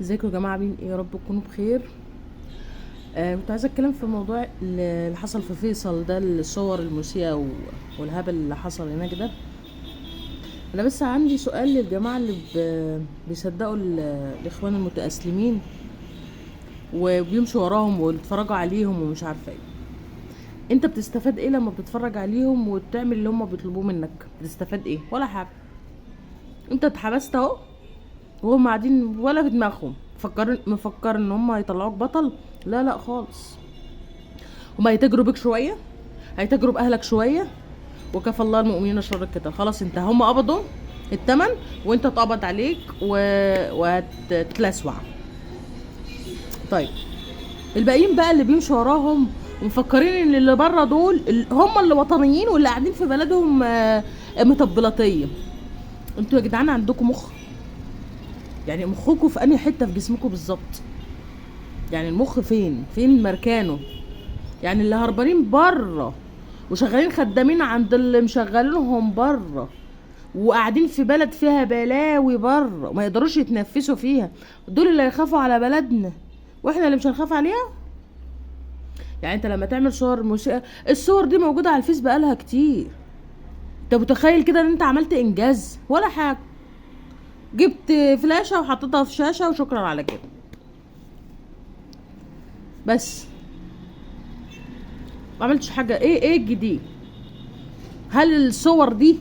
ازيكم يا جماعة؟ عاملين ايه؟ يا رب تكونوا بخير. كنت عايزه اتكلم في موضوع اللي حصل في فيصل ده، الصور المسيئه والهبل اللي حصل هناك ده. انا بس عندي سؤال للجماعة اللي بيصدقوا الاخوان المتاسلمين وبيمشوا وراهم ويتفرجوا عليهم ومش عارفه ايه. انت بتستفاد ايه لما بتتفرج عليهم وتعمل اللي هم بيطلبوه منك؟ بتستفاد ايه؟ ولا حاجة. انت اتحبست اهو وهم قاعدين ولا في دماغهم، مفكر ان هم هيطلعوك بطل. لا لا خالص، هم هيتاجروا بيك شوية، هيتاجروا باهلك شوية، وكفى الله المؤمنين شر القتال. خلاص انت هم قبضوا الثمن وانت اتقبض عليك وهتتلسوع. طيب الباقيين بقى اللي بيمشوا وراهم ومفكرين ان اللي بره دول هم اللي وطنيين واللي قاعدين في بلدهم مطبلاتيه. انتوا يا جدعان عندكم مخ؟ يعني مخكم في انهي حتة في جسمكم بالظبط؟ يعني المخ فين؟ فين مركانه؟ يعني اللي هربانين بره وشغالين خدامين عند اللي مشغلينهم بره وقاعدين في بلد فيها بلاوي بره وما يقدروش يتنفسوا فيها، دول اللي هيخافوا على بلدنا واحنا اللي مش هنخاف عليها؟ يعني انت لما تعمل صور مسيئة، الصور دي موجودة على الفيس بقالها كتير، انت متخيل كده ان انت عملت انجاز؟ ولا حاجة، جبت فلاشة وحطيتها في شاشة وشكرا على كده بس، ما عملتش حاجة. ايه الجديد؟ هل الصور دي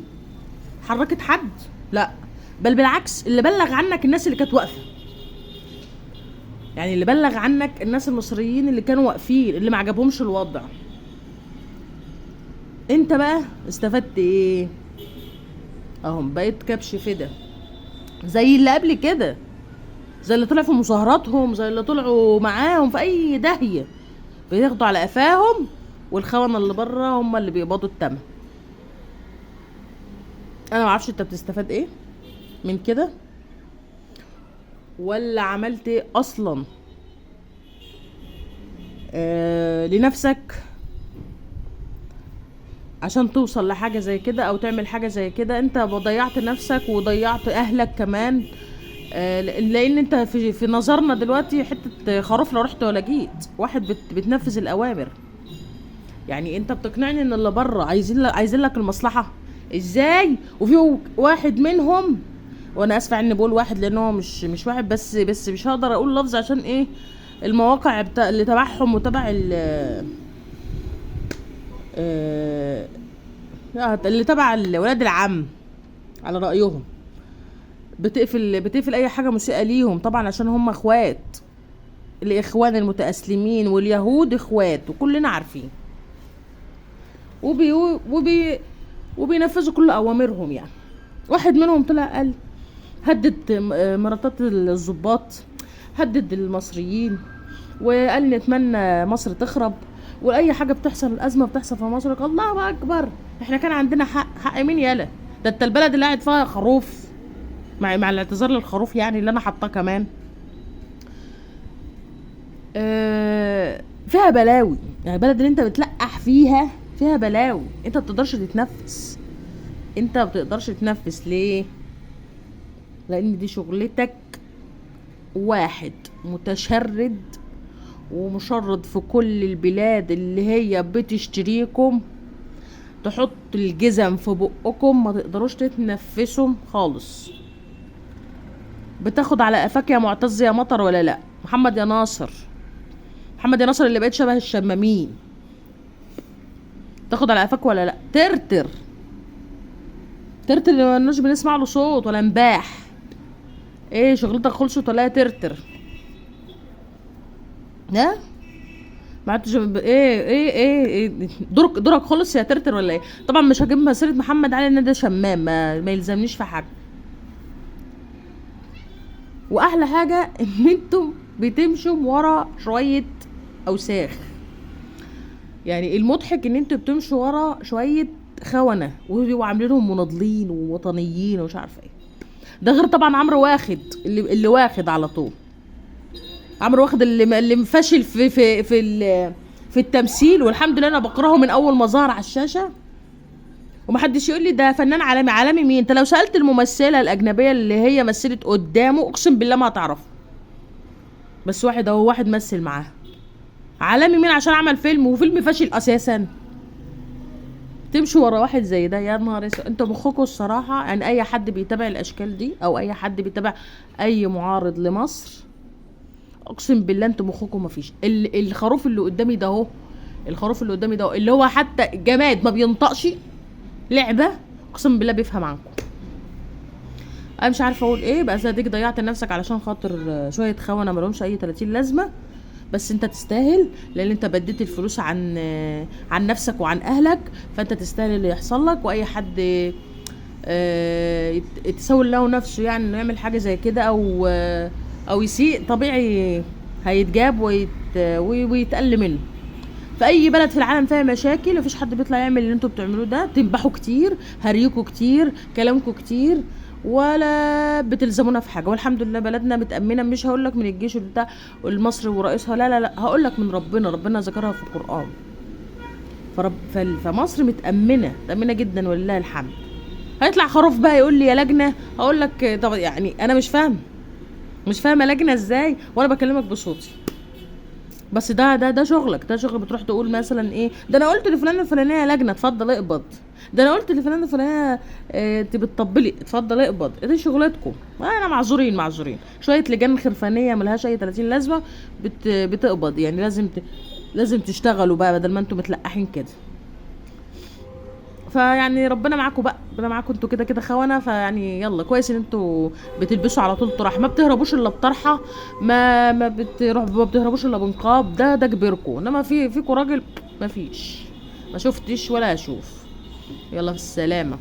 حركت حد؟ لا، بل بالعكس اللي بلغ عنك الناس اللي كانت واقفة، يعني اللي بلغ عنك الناس المصريين اللي كانوا واقفين اللي ما عجبهمش الوضع. انت بقى استفدت ايه؟ اهم بقيت كبش فدا زي اللي قبل كده، زي اللي طلع في مظاهراتهم، زي اللي طلعوا معاهم في اي داهية، بياخدوا على قفاهم، والخونه اللي بره هم اللي بيقبضوا الثمن. انا ما اعرفش انت بتستفاد ايه من كده ولا عملت ايه اصلا لنفسك عشان توصل لحاجة زي كده او تعمل حاجة زي كده. انت ضيعت نفسك وضيعت اهلك كمان، لان انت في نظرنا دلوقتي حتة خروف لا رحت ولا جيت، واحد بتنفذ الاوامر. يعني انت بتقنعني ان اللي بره عايزين لك المصلحة ازاي؟ وفي واحد منهم، وانا اسفه اني بقول واحد لان هو مش واحد بس مش هقدر اقول لفظ عشان ايه المواقع اللي تبعهم وتبع اللي تبع ولاد العم على رأيهم، بتقفل اي حاجة مسيئة ليهم طبعا عشان هم اخوات، الاخوان المتأسلمين واليهود اخوات وكلنا عارفين، وبينفذوا كل اوامرهم. يعني واحد منهم طلع قال هدد مراتات الضباط، هدد المصريين، وقال نتمنى مصر تخرب، واي حاجة بتحصل الازمة بتحصل في مصر الله اكبر احنا كان عندنا حق. حق مين يالا؟ ده انت البلد اللي قاعد فيها خروف، مع الاعتذار للخروف يعني اللي انا حاطاه كمان، فيها بلاوي. يعني البلد اللي انت بتلقح فيها فيها بلاوي، انت ما بتقدرش تتنفس. انت ما بتقدرش تتنفس ليه؟ لان دي شغلتك، واحد متشرد ومشرد في كل البلاد اللي هي بتشتريكم، تحط الجزم في بقكم ما تقدروش تتنفسوا خالص. بتاخد على قفاك يا معتز يا مطر ولا لا؟ محمد يا ناصر، محمد يا ناصر اللي بقيت شبه الشمامين، تاخد على قفاك ولا لا؟ ترتر ترتر اللي ما لناش بنسمع له صوت ولا نباح. ايه شغلتك خلصت ولا ترتر؟ ها ما عدتش ايه ايه ايه, إيه؟ دورك خلص يا ترتر ولا ايه؟ طبعا مش هجيب مسيره محمد علي ان ده شمام، ما يلزمنيش في حاجة. واحلى حاجة ان انتم بتمشوا ورا شوية اوساخ. يعني المضحك ان انتوا بتمشوا ورا شوية خونه وعاملينهم مناضلين ووطنيين ومش عارفه ايه. ده غير طبعا عمرو واخد اللي واخد على طول، عمرو واخد اللي مفشل في في في في التمثيل، والحمد لله انا بكرهه من اول ما ظهر على الشاشة. ومحدش يقول لي ده فنان عالمي. عالمي مين؟ انت لو سالت الممثلة الاجنبية اللي هي مثلت قدامه اقسم بالله ما هتعرفه. بس واحد اهو، واحد مثل معاه. عالمي مين عشان عمل فيلم، وفيلم فاشل اساسا. تمشوا ورا واحد زي ده؟ يا نهار اسود. انتوا مخكوا الصراحة يعني اي حد بيتابع الاشكال دي او اي حد بيتابع اي معارض لمصر، اقسم بالله انتوا مخكوا مفيش. الخروف اللي قدامي ده اهو، الخروف اللي قدامي ده اهو، اللي هو حتى جماد ما بينطقش، لعبه، اقسم بالله بيفهم عنكم. انا مش عارفه اقول ايه بقى. اديك ضيعت نفسك علشان خاطر شوية خونه ما لهمش اي 30 لازمه، بس انت تستاهل، لان انت بديت الفلوس عن نفسك وعن اهلك، فانت تستاهل اللي يحصل لك. واي حد يتسول له نفسه يعني انه يعمل حاجة زي كده او يسيء، طبيعي هيتجاب ويتقل منه. في اي بلد في العالم فيها مشاكل مفيش حد بيطلع يعمل اللي انتوا بتعملوه ده. تنبحوا كتير، هريكوا كتير، كلامكوا كتير، ولا بتلزمونا في حاجة. والحمد لله بلدنا متامنه، مش هقول لك من الجيش بتاع المصري ورئيسها، لا لا لا، هقول لك من ربنا. ربنا ذكرها في القران. فمصر متامنه، متامنه جدا ولله الحمد. هيطلع خروف بقى يقول لي يا لجنة، هقول لك طب يعني انا مش فاهمه، مش فاهمه لجنة ازاي وانا بكلمك بصوتي. بس ده ده ده شغلك، ده شغل بتروح تقول مثلا ايه ده انا قلت لفلان الفلانية لجنة اتفضل اقبض، ده انا قلت لفلان الفلانية انت بتطبلي اتفضل اقبض. دي شغلتكم. انا معذورين، معذورين. شوية لجان خرفانيه ملهاش اي 30 لازمه بتقبض يعني. لازم تشتغلوا بقى بدل ما انتم متلقحين كده. فيعني ربنا معاكم بقى، ربنا معاكم. انتوا كده كده خونه، فيعني يلا كويس ان انتوا بتلبسوا على طول طرح، ما بتهربوش الا بطرحه، ما بتروح، ما بتهربوش الا بنقاب. ده كبيركم. انما فيكم راجل ما فيش، ما شفتش ولا اشوف. يلا في السلامة.